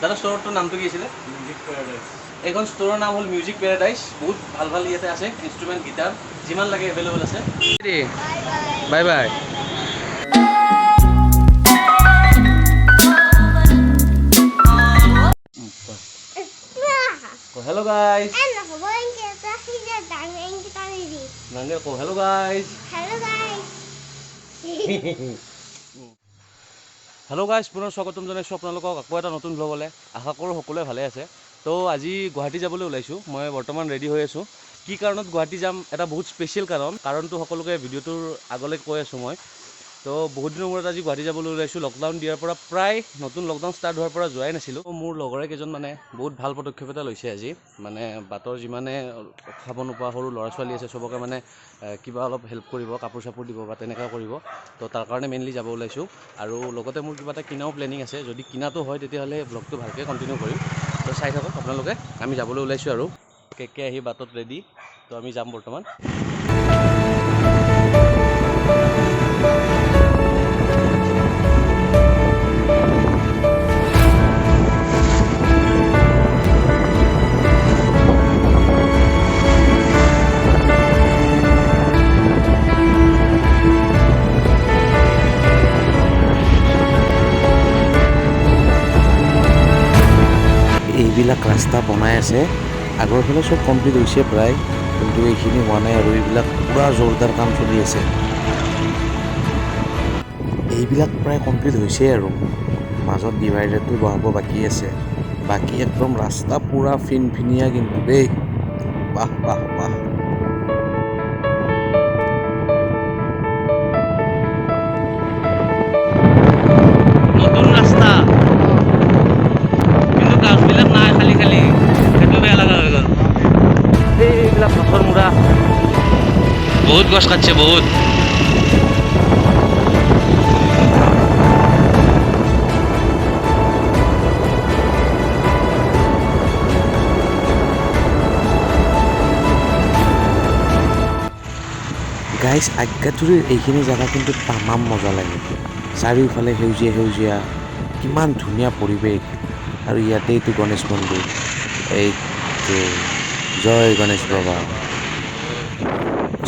দাদা, ষ্ট'ৰটোৰ নামটো কি আছিলে? এইখন ষ্ট'ৰৰ নাম হ'ল মিউজিক পেৰাডাইজ। বহুত ভাল ভাল ইয়াতে আছে ইনষ্ট্ৰুমেণ্ট, গীটাৰ যিমান লাগে এভেইলেবল আছে। Bye bye. Hello guys. Hello guys. Hello guys, পুনৰ স্বাগতম জনাইছোঁ আপোনালোকক আকৌ এটা নতুন ভ্লগলৈ। আশা কৰোঁ সকলোৱে ভালে আছে। তো আজি গুৱাহাটী যাবলৈ ওলাইছোঁ, মই বৰ্তমান ৰেডি হৈ আছোঁ। কি কাৰণত গুৱাহাটী যাম, এটা বহুত স্পেচিয়েল কাৰণ, কাৰণটো সকলোকে ভিডিঅ'টোৰ আগলৈ কৈ আছোঁ মই। তো বহুত দিনৰ মূৰত আজি গুৱাহাটী যাবলৈ ওলাইছোঁ। লকডাউন দিয়াৰ পৰা প্ৰায় নতুন লকডাউন ষ্টাৰ্ট হোৱাৰ পৰা যোৱাই নাছিলোঁ। মোৰ লগৰে কেইজন মানে বহুত ভাল পদক্ষেপ এটা লৈছে আজি। মানে বাটৰ যিমানে খাব নোপোৱা সৰু ল'ৰা ছোৱালী আছে চবকে মানে কিবা অলপ হেল্প কৰিব, কাপোৰ চাপোৰ দিব বা তেনেকুৱা কৰিব। তো তাৰ কাৰণে মেইনলি যাব ওলাইছোঁ। আৰু লগতে মোৰ কিবা এটা কিনাও প্লেনিং আছে, যদি কিনাটো হয় তেতিয়াহ'লে ব্লগটো ভালকৈ কণ্টিনিউ কৰিম। তো চাই থাকক আপোনালোকে, আমি যাবলৈ ওলাইছোঁ আৰু কেকে আহি বাটত ৰেডি। তো আমি যাম বৰ্তমান। এইবিলাক ৰাস্তা বনাই আছে, আগৰ ফালে চব কমপ্লিট হৈছে প্ৰায়, কিন্তু এইখিনি হোৱা নাই আৰু এইবিলাক পূৰা জোৰদাৰ কাম চলি আছে। এইবিলাক প্ৰায় কমপ্লিট হৈছে আৰু মাজত ডিভাইডাৰটো বহাব বাকী আছে। বাকী একদম ৰাস্তা পূৰা ফিনফিনিয়া কিন্তু দেই, বাহ বাহ বাহ। নতুন ৰাস্তা, কিন্তু গাছবিলাক নাই, খালী খালী, সেইটো বেয়া লগা হৈ গ'ল। এইবিলাক গছৰ মূৰা, বহুত গছ কাটছে, বহুত। গাইজ, আজ্ঞাতুৰীৰ এইখিনি জেগা কিন্তু তামাম মজা লাগে। চাৰিওফালে সেউজীয়া সেউজীয়া, কিমান ধুনীয়া পৰিৱেশ। আৰু ইয়াতেইতো গণেশ মন্দিৰ, এইটো জয় গণেশ বাবা।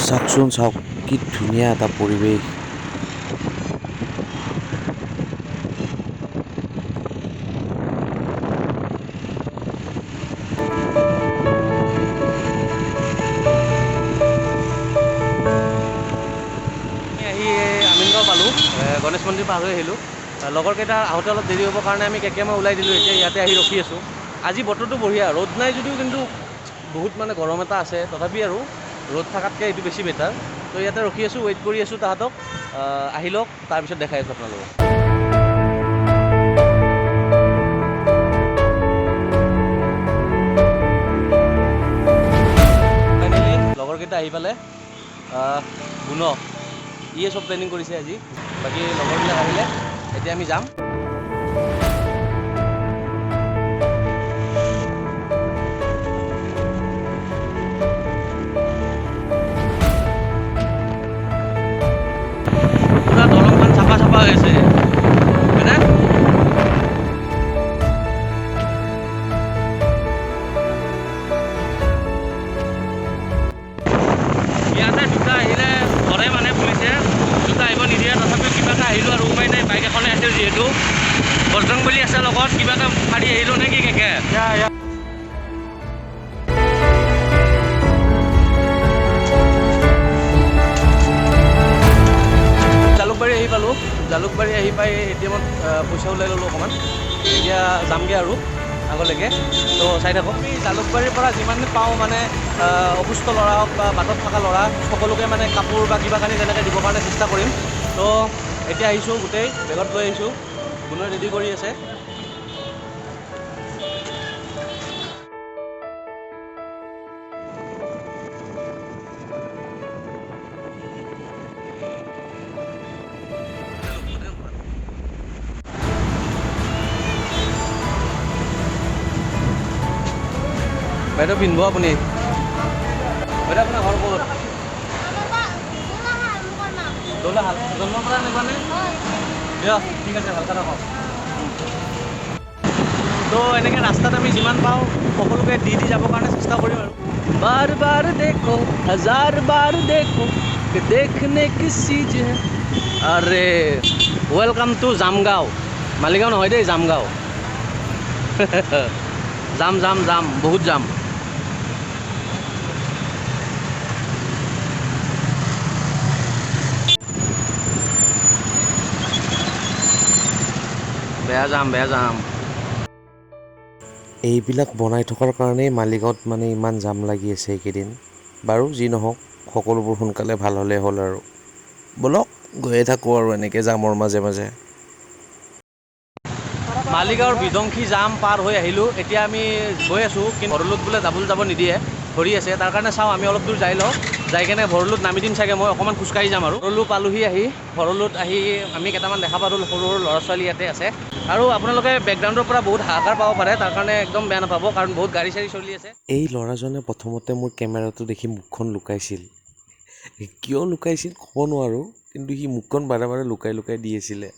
চাওকচোন চাওক, কি ধুনীয়া এটা পৰিৱেশ। আমি আহি আমিনগাঁও পালোঁ, গণেশ মন্দিৰ পাৰ হৈ আহিলোঁ। লগৰ কেইটা আহোঁতে অলপ দেৰি হ'বৰ কাৰণে আমি কেকে মই ওলাই দিলোঁ। এতিয়া ইয়াতে আহি ৰখি আছোঁ। আজি বতৰটো বঢ়িয়া, ৰ'দ নাই যদিও কিন্তু বহুত মানে গৰম এটা আছে, তথাপি আৰু ৰ'দ থকাতকৈ এইটো বেছি বেটাৰ। তো ইয়াতে ৰখি আছোঁ, ৱেইট কৰি আছোঁ তাহাঁতক, আহি লওক, তাৰপিছত দেখাই আছোঁ আপোনালোকক। ফাইনেলি লগৰকেইটা আহি পালে। গুণ ইয়ে চব প্লেনিং কৰিছে আজি, বাকী লগৰবিলাক আহিলে এতিয়া আমি যাম। পুৰা দলংখন চাফা চাফা হৈ আছে, হয়নে? ইয়াতে জোতা আহিলে ধৰে মানে পুলিচে, জোতা আহিব নিদিয়ে, তথাপিও কিবা এটা আহিলোঁ আৰু উপায় নাই, বাইক এখনে আছিল যিহেতু। বজৰংবলী আছে লগত, কিবা এটা ফাৰি আহিলোঁ নে কি কেকে? জালুকবাৰী আহি পালোঁ। জালুকবাৰী আহি পাই এ টি এমত পইচা ওলাই ল'লোঁ অকণমান, এতিয়া যামগৈ আৰু আগলৈকে। তো চাই থাকক। আমি জালুকবাৰীৰ পৰা যিমান পাওঁ মানে অসুস্থ ল'ৰা হওক বা বাটত থকা ল'ৰা সকলোকে মানে কাপোৰ বা কিবা কানি তেনেকৈ দিবৰ কাৰণে চেষ্টা কৰিম। তো এতিয়া আহিছোঁ, গোটেই বেগত লৈ আহিছোঁ, গুণে ৰেডি কৰি আছে। বাইদেউ পিন্ধিব আপুনি? বাইদেউ আপোনাৰ ঘৰ ক'ত? এনেকুৱা হাল জন্মৰ পৰা এনেকুৱা নে? দিয়ক, ঠিক আছে, ভালকৈ থাকক। তো এনেকৈ ৰাস্তাত আমি যিমান পাওঁ সকলোকে দি দি যাবৰ কাৰণে চেষ্টা কৰিম আৰু। बार बार देखो, हजार बार देखो, कि देखने की चीज है। আৰে welcome to Jamgaon, Maligaon নহয় দেই, জামগাঁও। জাম জাম জাম, বহুত জাম। বেয়া জাম, বেয়া জাম। এইবিলাক বনাই থকাৰ কাৰণেই মালিগাঁৱত মানে ইমান জাম লাগি আছে এইকেইদিন। বাৰু যি নহওক, সকলোবোৰ সোনকালে ভাল হ'লেই হ'ল আৰু। ব'লক, গৈয়ে থাকোঁ আৰু এনেকৈ জামৰ মাজে মাজে। মালিগাঁৱৰ বিধ্বংসী জাম পাৰ হৈ আহিলোঁ। এতিয়া আমি গৈ আছোঁ, কিন্তু ভৰলুত বোলে ডাবুল যাব নিদিয়ে, ধৰি আছে। তাৰ কাৰণে চাওঁ, আমি অলপ দূৰ যাই লওঁ, যাই কেনে ভৰলুত নামি দিম চাগে, মই অকণমান খোজকাঢ়ি যাম আৰু। ভৰলু পালোহি আহি, ভৰলুত আহি আমি কেইটামান দেখা পালোঁ, সৰু সৰু ল'ৰা ছোৱালী ইয়াতে আছে। আৰু আপোনালোকে বেকগ্ৰাউণ্ডৰ পৰা বহুত হাহাকাৰ পাব পাৰে, তাৰ কাৰণে একদম বেয়া নাপাব, কাৰণ বহুত গাড়ী চাড়ী চলি আছে। এই ল'ৰাজনে প্ৰথমতে মোৰ কেমেৰাটো দেখি মুখখন লুকাইছিল। কিয় লুকাইছিল ক'ব নোৱাৰোঁ, কিন্তু সি মুখখন বাৰে বাৰে লুকাই লুকাই দি আছিলে।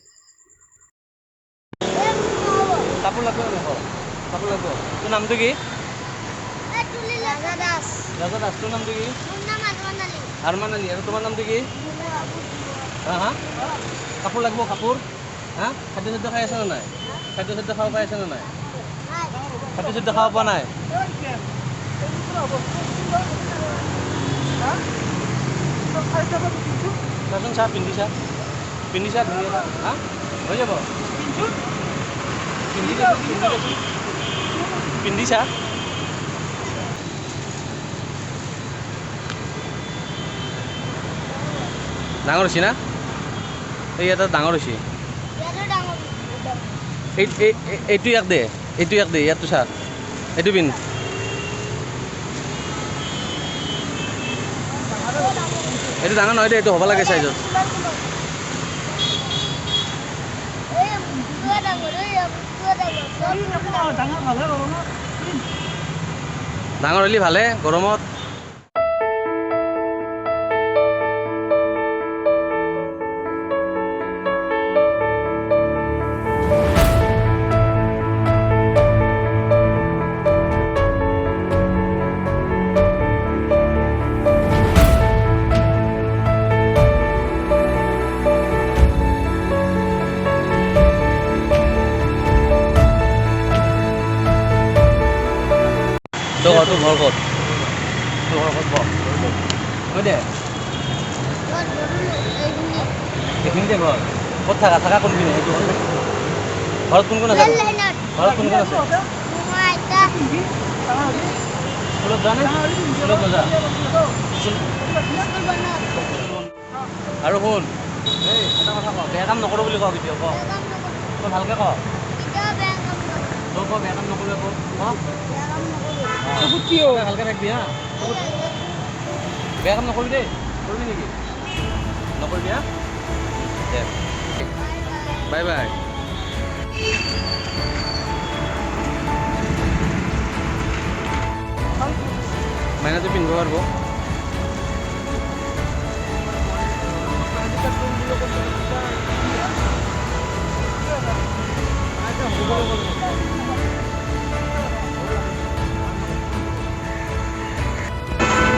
কাপোৰ লাগিব দেখো, কাপোৰ লাগিব। তোৰ নামটো কি? ৰাজা দাস। ৰাজা দাস। তোৰ নামটো কি? মোৰ নাম আৰমান আলী। আৰমান আলী। আৰু তোমাৰ নামটো কি? হা হা, কাপোৰ লাগিব, কাপোৰ। হা, খাদ্য চাদ্য খাই আছে নে নাই? খাদ্য চাদ্য খাব পাই আছে নে নাই? খাদ্য চাদ্য খাব পোৱা নাই? চাচোন, চা, পিন্ধি চা, পিন্ধি চা, ধুনীয়া। হা, হৈ যাব। পিন্ধি দেচোন, পিন্ধি দেচোন, পিন্ধি চা। ডাঙৰ হৈছে না? এই এটা ডাঙৰ হৈছে। ইয়াতো ডাঙৰ। এইটো ইয়াক দে, এইটো ইয়াক দে, ইয়াতটো চা, এইটো পিন্ধ। এইটো ডাঙৰ নহয় দে, এইটো হ'ব লাগে চাইজত। এই মোৰটোৱে ডাঙৰ, এই মোৰটোৱে ডাঙৰ, চব ডাঙৰ। ডাঙৰ হ'লে ভালে গৰমত। তোৰ ঘৰ, তোৰ ঘৰ ক'ত? তোৰ ঘৰ ক'ত ক? কৈ দে। ঘৰ ভৰলু, এইখিনি। এইখিনিতে ঘৰ। ক'ত থাকা? থাকা কোনপিনে? সেইটো ঘৰত কোন কোন আছে? ৰেল লাইনত। ঘৰত কোন কোন আছে? মোৰ আইতা। স্কুলত যোৱা নে? স্কুলত নাযা? স্কুল বন্ধ। আৰু শুন, এই এটা কথা ক, বেয়া কাম নকৰোঁ বুলি ক কেতিয়াও, ক। বেয়া কাম নকৰোঁ। তই ভালকে ক। কেতিয়াও বেয়া কাম নকৰোঁ। তই ক, বেয়া কাম নকৰোঁ, ক। ক। বেয়া কাম নকৰোঁ। তই ভালকে থাকিবি হা, বেয়া কাম নকৰিবি দেই। কৰিবি নেকি? নকৰিবি হা। দে, বাই বাই। মাইনাটো পিন্ধিব পাৰিব।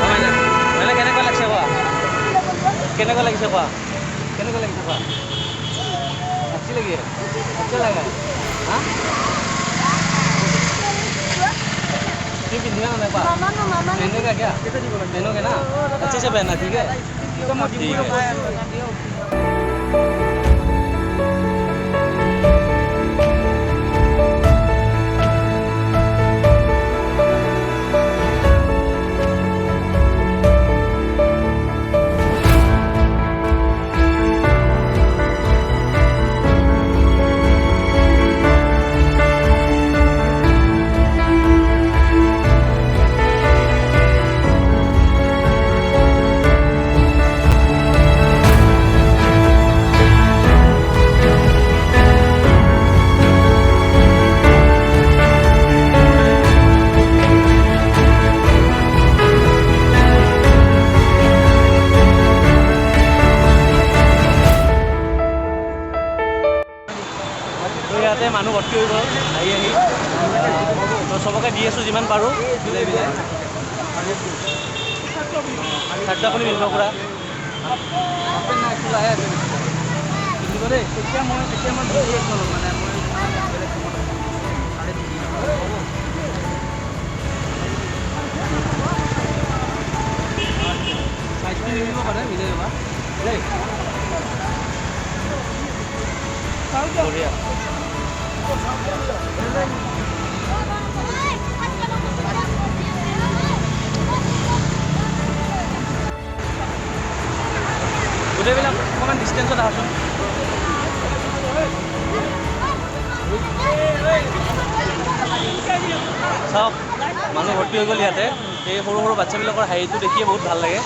অ, মাইনা, মাইনা, কেনেকুৱা লাগছে কোৱা? কেনেকুৱা লাগিছে কোৱা? কেনেকুৱা লাগিছে কোৱা? अच्छी लगी है? अच्छा लगा है? हाँ, ये पिंधेगा ना मेरे? पहनेगा क्या? पहनोगे ना? अच्छे से पहनना, ठीक है? ठीक है। মানুহ ভৰ্তি হৈ গ'ল আহি আহি। তো চবকে দি আছোঁ যিমান পাৰোঁ মিলাই মিলাই। চাৰ্টটো আপুনি পিন্ধিব পুৰা। বঢ়িয়া। গোটেইবিলাক অকণমান ডিষ্টেঞ্চত আহাচোন। চাওক মানুহ ভৰ্তি হৈ গ'ল ইয়াতে। এই সৰু সৰু বাচ্ছাবিলাকৰ হাঁহিটো দেখিয়ে বহুত ভাল লাগে।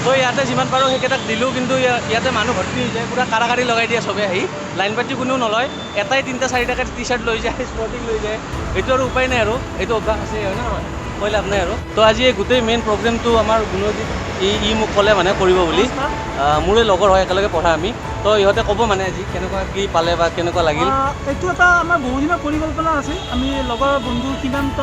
তো ইয়াতে যিমান পাৰোঁ সেইকেইটাক দিলোঁ, কিন্তু ইয়াতে মানুহ ভৰ্তি হৈ যায়, পূৰা কাৰাকাৰি লগাই দিয়ে চবে আহি। লাইন পাতি কোনেও নলয়, এটাই 3টা 4টাকৈ টি চাৰ্ট লৈ যায়, স্পৰ্টিং লৈ যায়। এইটো আৰু উপায় নাই আৰু, এইটো অভ্যাস আছে হয় নে নহয়, কৈ লাভ নাই আৰু। তো আজি এই গোটেই মেইন প্ৰগ্ৰেমটো আমাৰ গুণজিত ই মোক ক'লে মানে কৰিব বুলি। মোৰে লগৰ হয়, একেলগে পঢ়া আমি। তো ইহঁতে ক'ব মানে আজি কেনেকুৱা কি পালে বা কেনেকুৱা লাগিল। এইটো এটা আমাৰ বহুদিনৰ পৰিকল্পনা আছিল। আমি লগৰ বন্ধু সীমান্ত,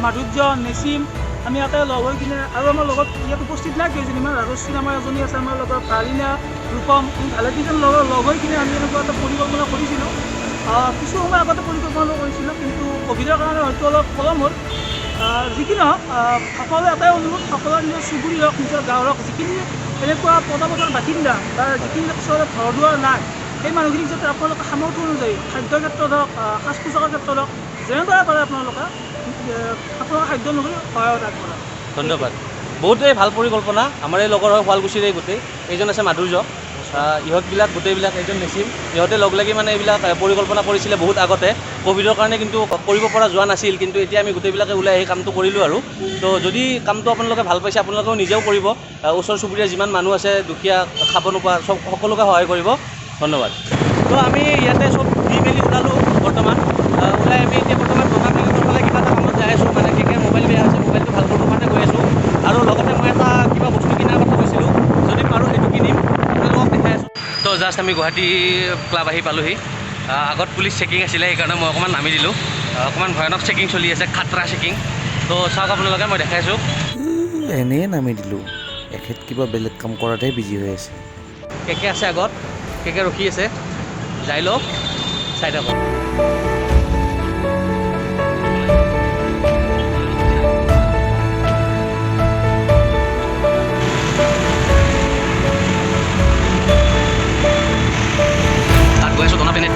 মাধুৰ্য, নেচিম, আমি ইয়াতে লগ হৈ কিনে, আৰু আমাৰ লগত ইয়াত উপস্থিত নাই কেইজনীমান, ৰাজশ্ৰী নামৰ এজনী আছে আমাৰ লগত, কাৰিনা, ৰূপম, আমি ভালেকেইজন লগ হৈ কিনে আমি এনেকুৱা এটা পৰিকল্পনা কৰিছিলোঁ। কিছু সময় আগতে পৰিকল্পনা কৰিছিলোঁ, কিন্তু ক'ভিডৰ কাৰণে হয়তো অলপ পলম হ'ল। যি কি নহওক, সকলোৱে এটাই অনুৰোধ, সকলোৱে নিজৰ চুবুৰী হওক, নিজৰ গাঁৱৰ হওক, যিখিনি এনেকুৱা পদপথৰ বাসিন্দা বা যিখিনি ওচৰত ঘৰ দুৱাৰ নাই, সেই মানুহখিনিক যাতে আপোনালোকে সামৰ্থ্য অনুযায়ী খাদ্যৰ ক্ষেত্ৰত হওক, সাজ পোছাকৰ ক্ষেত্ৰত হওক, যেনেদৰে পাৰে আপোনালোকে খাদ্য অনুসৰি সহায়ত আগবঢ়ায়। ধন্যবাদ, বহুতেই ভাল পৰিকল্পনা। আমাৰ এই লগৰ হয় শুৱালকুছিৰে গোটেই, এইজন আছে মাধুৰ্য, ইহঁতবিলাক গোটেইবিলাক, এইজন নেচিম, ইহঁতে লগ লাগি মানে এইবিলাক পৰিকল্পনা কৰিছিলে বহুত আগতে। ক'ভিডৰ কাৰণে কিন্তু কৰিব পৰা যোৱা নাছিল, কিন্তু এতিয়া আমি গোটেইবিলাকে ওলাই আহি কামটো কৰিলোঁ আৰু। তো যদি কামটো আপোনালোকে ভাল পাইছে, আপোনালোকেও নিজেও কৰিব। ওচৰ চুবুৰীয়া যিমান মানুহ আছে দুখীয়া খাব নোপোৱা চব সকলোকে সহায় কৰিব। ধন্যবাদ। তো আমি ইয়াতে চব দি মেলি ওলালোঁ বৰ্তমান। ওলাই আমি এতিয়া বৰ্তমান দোকান ফালে কিবা এটা কামত যাই আছোঁ, মানে কি মোবাইল বেয়া হৈছে, মোবাইলটো ভাল কৰিবৰ কাৰণে গৈ আছোঁ। আৰু লগতে মই এটা কিবা বস্তু কিনাৰ কথা কৈছিলোঁ, যদি পাৰোঁ সেইটো কিনিম, আপোনালোকক দেখাই আছোঁ। তো জাষ্ট আমি গুৱাহাটী ক্লাব আহি পালোহি। আগত পুলিচ চেকিং আছিলে, সেইকাৰণে মই অকণমান নামি দিলোঁ। অকণমান ভয়ানক চেকিং চলি আছে, খাতৰা চেকিং। তো চাওক আপোনালোকে, মই দেখাই আছোঁ। এনেই নামি দিলোঁ, এখেত কিবা বেলেগ কাম কৰাতহে বিজি হৈ আছে। কেকে আছে আগত, কেকে ৰখি আছে, যাই লওক, চাই থাকক। তাত গৈ আছোঁ দনা পেনে।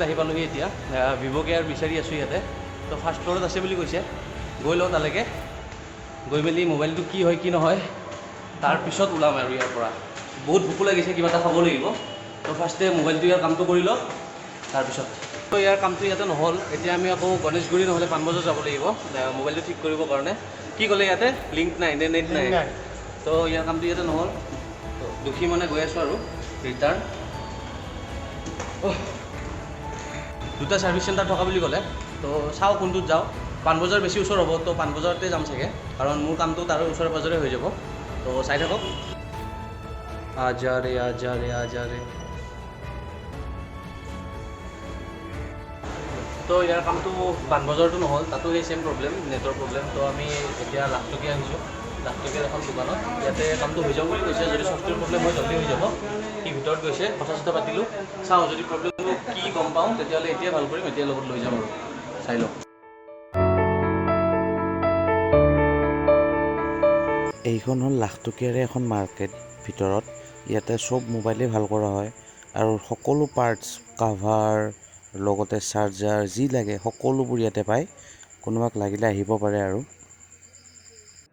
আহি পালোহি এতিয়া। ভিভ' কেয়াৰ বিচাৰি আছোঁ ইয়াতে। তো ফাৰ্ষ্ট ফ্ল'ৰত আছে বুলি কৈছে, গৈ লওঁ তালৈকে। গৈ মেলি মোবাইলটো কি হয় কি নহয় তাৰপিছত ওলাম আৰু ইয়াৰ পৰা। বহুত ভোকো লাগিছে, কিবা এটা খাব লাগিব। তো ফাৰ্ষ্টে মোবাইলটো ইয়াৰ কামটো কৰি লওঁ, তাৰপিছত। তো ইয়াৰ কামটো ইয়াতে নহ'ল। এতিয়া আমি আকৌ গণেশগুৰি নহ'লে পাণবজাৰ যাব লাগিব মোবাইলটো ঠিক কৰিবৰ কাৰণে। কি ক'লে, ইয়াতে লিংক নাই নে নেট নাই? তো ইয়াৰ কামটো ইয়াতে নহ'ল। তো দুখী মানে গৈ আছোঁ আৰু ৰিটাৰ্ণ। দুটা ছাৰ্ভিচ চেণ্টাৰ থকা বুলি ক'লে, তো চাওঁ কোনটোত যাওঁ। পাণবজাৰ বেছি ওচৰ হ'ব, তো পাণবজাৰতে যাম চাগে, কাৰণ মোৰ কামটো তাৰে ওচৰে পাজৰে হৈ যাব। তো চাই থাকক। আজা ৰে, আজা ৰে, আজা ৰে। তো ইয়াৰ কামটো পাণবজাৰতো নহ'ল, তাতো সেই ছেইম প্ৰব্লেম, নেটৰ প্ৰব্লেম। তো আমি এতিয়া লাখটকীয়া আহিছোঁ, লাখটকীয়াৰ এখন দোকানত। ইয়াতে কামটো হৈ যাব বুলি কৈছে। যদি ছফ্টৱেৰ প্ৰব্লেম হয়, জল্দি হৈ যাব। সি ভিতৰত গৈছে, কথা চথা পাতিলোঁ। চাওঁ, যদি প্ৰব্লেমটো কি গম পাওঁ, তেতিয়াহ'লে এতিয়াই ভাল কৰিম, এতিয়াই লগত লৈ যাম আৰু চাই লওঁ। এইখন হ'ল লাখটকীয়াৰে এখন মাৰ্কেট ভিতৰত। ইয়াতে চব মোবাইলেই ভাল কৰা হয় আৰু সকলো পাৰ্টছ, কাভাৰ, লগতে চাৰ্জাৰ, যি লাগে সকলোবোৰ ইয়াতে পায়। কোনোবাক লাগিলে আহিব পাৰে আৰু।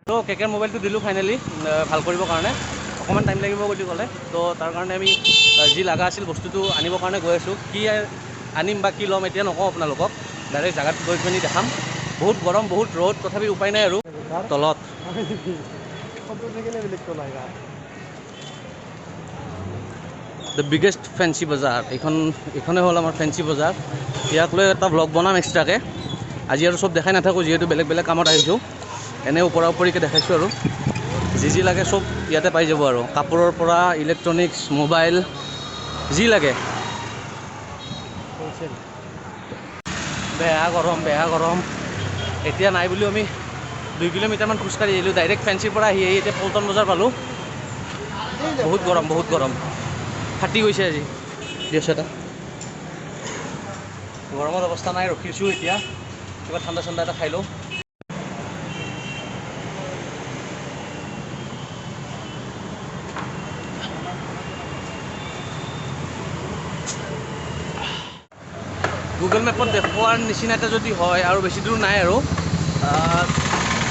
তো কেকেৰ মোবাইলটো দিলোঁ ফাইনেলি ভাল কৰিবৰ কাৰণে। অকণমান টাইম লাগিব বুলি ক'লে। তো তাৰ কাৰণে আমি যি লগা আছিল বস্তুটো আনিবৰ কাৰণে গৈ আছোঁ। কি আনিম বা কি ল'ম এতিয়া নকওঁ আপোনালোকক, ডাইৰেক্ট জেগাত গৈ পিনি দেখাম। বহুত গৰম, বহুত ৰ'দ, তথাপি উপায় নাই আৰু। তলত the biggest fancy বজাৰ এইখন। এইখনে হ'ল আমাৰ ফেঞ্চি বজাৰ। ইয়াক লৈ এটা ভ্লগ বনাম এক্সট্ৰাকৈ। আজি আৰু চব দেখাই নাথাকোঁ, যিহেতু বেলেগ বেলেগ কামত আহিছোঁ। এনেই ওপৰা ওপৰিকৈ দেখাইছোঁ আৰু। যি যি লাগে চব ইয়াতে পাই যাব আৰু, কাপোৰৰ পৰা ইলেক্ট্ৰনিক্স, মোবাইল, যি লাগে। বেয়া গৰম, বেয়া গৰম। এতিয়া নাই বুলিও আমি 2 কিলোমিটাৰমান খোজকাঢ়ি আহিলোঁ। ডাইৰেক্ট ফেঞ্চিৰ পৰা আহি আহি এতিয়া পল্টন বজাৰ পালোঁ। বহুত গৰম, বহুত গৰম, ফাটি গৈছে আজি। দিয়ক এটা। গৰমত অৱস্থা নাই। ৰখিছোঁ এতিয়া, কিবা ঠাণ্ডা চাণ্ডা এটা খাই লওঁ। গুগল মেপত দেখুওৱাৰ নিচিনাকৈ যদি হয় আৰু বেছি দূৰ নাই আৰু,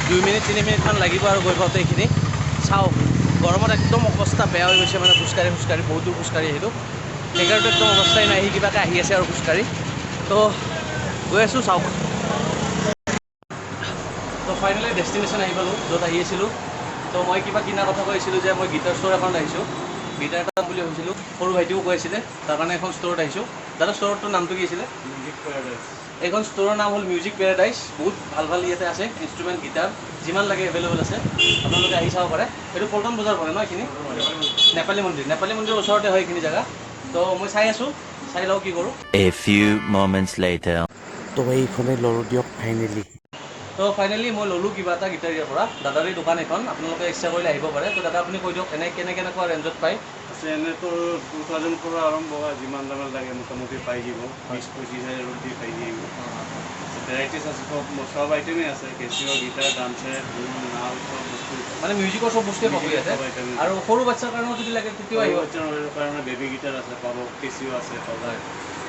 2 মিনিট 3 মিনিটমান লাগিব আৰু গৈ পাওঁতে এইখিনি। চাওঁ, গৰমত একদম অৱস্থা বেয়া হৈ গৈছে। মানে খোজকাঢ়ি খোজকাঢ়ি বহুত দূৰ খোজকাঢ়ি আহিলোঁ। সেইকাৰণেতো একদম অৱস্থাই নাই, সি কিবাকৈ আহি আছে আৰু খোজকাঢ়ি। তো গৈ আছোঁ, চাওক। তো ফাইনেলি ডেষ্টিনেশ্যন আহি পালোঁ, য'ত আহি আছিলোঁ। তো মই কিবা কিনাৰ কথা কৈছিলোঁ যে মই গীটাৰ ষ্ট'ৰ এখনত আহিছোঁ, গীটাৰ এটা বুলি ভাবিছিলোঁ। সৰু ভাইটিও কৈ আছিলে, তাৰ কাৰণে এখন ষ্ট'ৰত আহিছোঁ। দাদা, ষ্ট'ৰটোৰ নামটো কি আছিলে? Music paradise. এইখন ষ্ট'ৰৰ নাম হ'ল মিউজিক পেৰাডাইজ। বহুত ভাল ভাল ইয়াতে আছে ইনষ্ট্ৰুমেণ্ট, গীটাৰ যিমান লাগে এভেইলেবল আছে। আপোনালোকে আহি চাব পাৰে। এইটো পল্টন বজাৰ পৰে ন এইখিনি? নেপালী মন্দিৰ, নেপালী মন্দিৰৰ ওচৰতে হয় এইখিনি জেগা। তো মই চাই আছোঁ, চাই লওঁ কি কৰোঁ। A few moments later. তো এইখনেই ল'লোঁ দিয়ক ফাইনেলি। তো ফাইনেলি মই ল'লোঁ কিবা এটা গীটাৰ ইয়াৰ পৰা। দাদাৰে দোকান এখন, আপোনালোকে ইচ্ছা কৰিলে আহিব পাৰে। তো দাদা, আপুনি কৈ দিয়ক, এনে কেনে কেনেকুৱা ৰেঞ্জত পায়? আছে, এনেতো 2000 পৰা আৰম্ভ হয়। যিমান দামৰ লাগে মোটামুটি পাই যাব। 20-25 হাজাৰৰ দি পাই যাব। ভেৰাইটিজ আছে, চব চব আইটেমেই আছে। কেচিঅ' গীটাৰ, ড্ৰামছেট, ঢোল, নাল, চব বস্তু। মানে মিউজিকৰ চব বস্তুৱে পাব ইয়াতে? চব আইটেম। আৰু সৰু বাচ্ছাৰ কাৰণেও যদি লাগে তেতিয়াও আহিব? বাচ্চাৰ কাৰণে বেবী গীটাৰ আছে পাব, কেচিঅ' আছে পাব।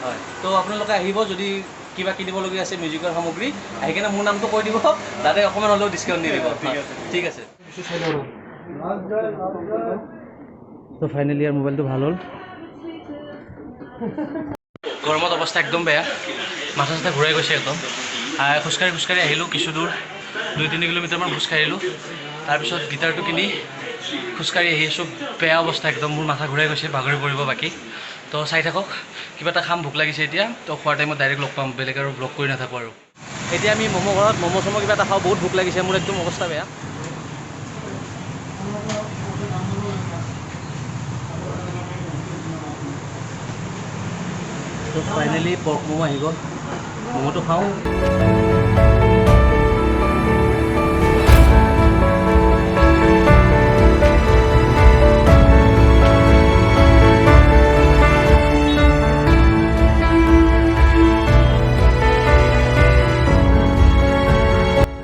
হয়, তো আপোনালোকে আহিব, যদি কিবা কিনিবলগীয়া আছে মিউজিকৰ সামগ্ৰী, আহি কিনে মোৰ নামটো কৈ দিব, দাদাই অকণমান হ'লেও ডিছকাউণ্ট দি দিব। ঠিক আছে। ঠিক আছে। তো ফাইনেলি ইয়াৰ মোবাইলটো ভাল হ'ল। গৰমত অৱস্থা একদম বেয়া, মাথা চাথা ঘূৰাই গৈছে একদম। খোজকাঢ়ি খোজকাঢ়ি আহিলোঁ কিছু দূৰ, 2-3 কিলোমিটাৰমান খোজকাঢ়িলোঁ। তাৰপিছত গীটাৰটো কিনি খোজকাঢ়ি আহি আছোঁ। বেয়া অৱস্থা একদম, মোৰ মাথা ঘূৰাই গৈছে, বাগৰি পৰিব বাকী। তো চাই থাকক, কিবা এটা খাম, ভোক লাগিছে এতিয়া। তো খোৱাৰ টাইমত ডাইৰেক্ট লগ পাম, বেলেগ আৰু ভ্লগ কৰি নাথাকোঁ আৰু। এতিয়া আমি ম'ম' ঘৰত ম'ম' চম' কিবা এটা খাওঁ, বহুত ভোক লাগিছে মোৰ, একদম অৱস্থা বেয়া। তো ফাইনেলি পৰ্ক ম'ম' আহি গ'ল, ম'ম'টো খাওঁ।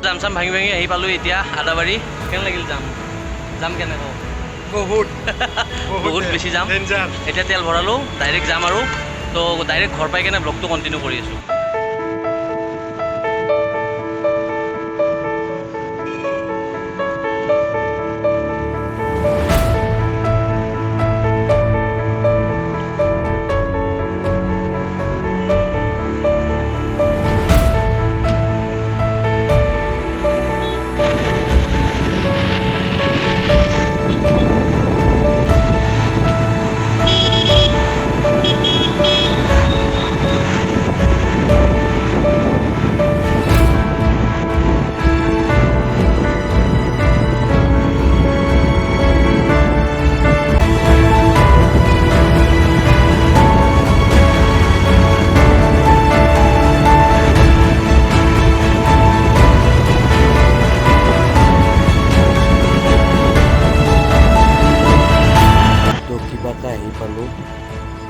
জাম চাম ভাঙি ভাঙি আহি পালোঁ এতিয়া আদাবাৰী। কেনে লাগিল জাম? জাম কেনেকুৱা? বহুত। বহুত বেছি জাম। ডেঞ্জাৰ। এতিয়া তেল ভৰালোঁ, ডাইৰেক্ট যাম আৰু। তো ডাইৰেক্ট ঘৰ পাই কেনে ভ্লগটো কণ্টিনিউ কৰি আছোঁ।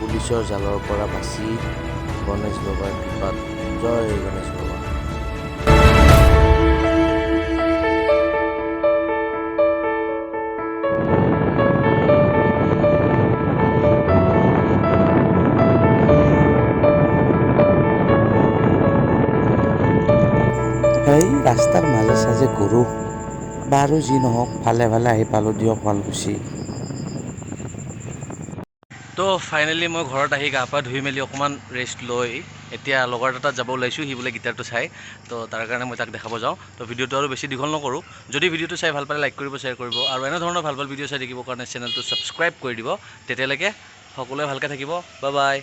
পুলিচৰ জালৰ পৰা বাচি গণেশ বাবাৰ কৃপাত। জয় গণেশ বাবা। সেই ৰাস্তাৰ মাজে চাজে গৰু। বাৰু যি নহওক, ভালে ভালে আহি পালোঁ দিয়ক শুৱালকুছি। তো ফাইনেলি মই ঘৰত আহি গা পা ধুই মেলি অকণমান ৰেষ্ট লৈ এতিয়া লগৰ এটা তাত যাব ওলাইছোঁ। সি বোলে গীটাৰটো চাই, তো তাৰ কাৰণে মই তাক দেখাব যাওঁ। তো ভিডিঅ'টো আৰু বেছি দীঘল নকৰোঁ। যদি ভিডিঅ'টো চাই ভাল পালে লাইক কৰিব, শ্বেয়াৰ কৰিব আৰু এনেধৰণৰ ভাল ভাল ভিডিঅ' চাই থাকিবৰ কাৰণে চেনেলটো ছাবস্ক্ৰাইব কৰি দিব। তেতিয়ালৈকে সকলোৱে ভালকৈ থাকিব। Bye bye.